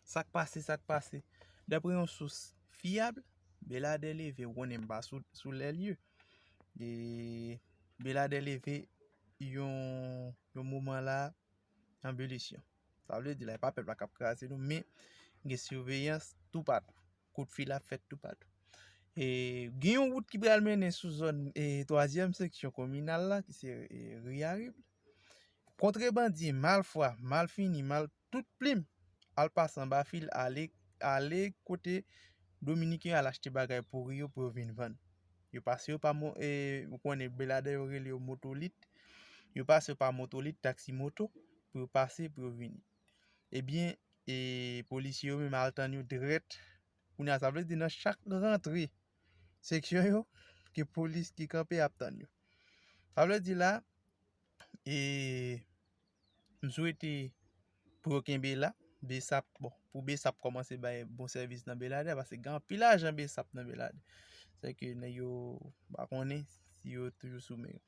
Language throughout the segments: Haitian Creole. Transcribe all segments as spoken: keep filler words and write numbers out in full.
Sa k pase, sa k pase? Daprè yon sous fyab, Beladè leve, ou konnen m pa sou, sou lè lye. E Beladè leve yon, yon moman la, anbilisyon. Sa vle di la, e pa pèp la k ap kraze nou, men gen siveyans toupatou. Kout fil ap fèt toupatou. E gen yon wout ki pral mennen sou zòn e twazyèm seksyon kominal la, ki se e, Riarib. Kontrebandye, malfwa, malfini, mal tout plim, al pase anba fil, ale, ale kote Dominiken al achte bagay pouri yo pou yo vin vann. Yo pase yo pa mo, e, ou konnen Beladè yo rele yo motolit. Yo pase yo pa motolit, taksi moto, pou yo pase, pou yo vini. Ebyen, e, polisye yo menm al tann yo dirèk. Kounye a, sa vle di nan chak rantre seksyon yo, ki polis ki kanpe ap tann yo. Sa vle di la, e, m swete pou yo kenbe la. BSAP, bon, pou BSAP kòmanse bay bon sèvis nan Beladè, paske gen anpil ajan BSAP nan Beladè. Se ke nèg yo pa konnen si yo toujou sou men yo.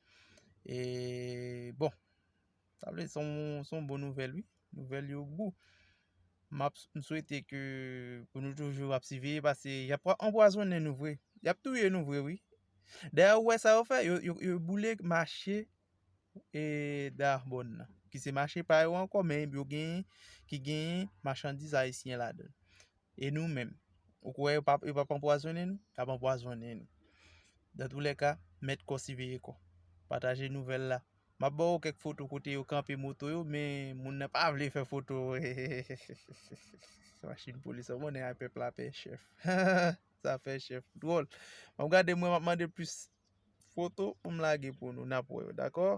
E, bon, sa vle di se yon, se yon bon nouvèl, wi. Nouvèl yo gou. M ap, m swete ke pou nou toujou ap siveye, paske y ap anpwazonnen nou vre. Y ap touye nou vre, wi. Dayè, ou wè sa yo fè, yo, yo, yo boule mache e Dahbòn nan, ki se mache pa yo ankò, men yo genyen, ki genyen machandiz ayisyen ladan l. E nou menm, ou kwè yo p ap, yo p ap anpwazonnen nou? Y ap anpwazonnen nou. Dan tou lè ka, mèt kò siveye kò. Pataje nouvèl la. M ap ba w kèk foto kote yo kanpe moto yo, men moun nan pa vle fè foto. Machin polis, ou konnen a pèp la pè chèf. Sa fè chèf dwòl. M ap gade, mwen, m ap mande plis foto pou m lage pou nou, n ap wè yo, dakò?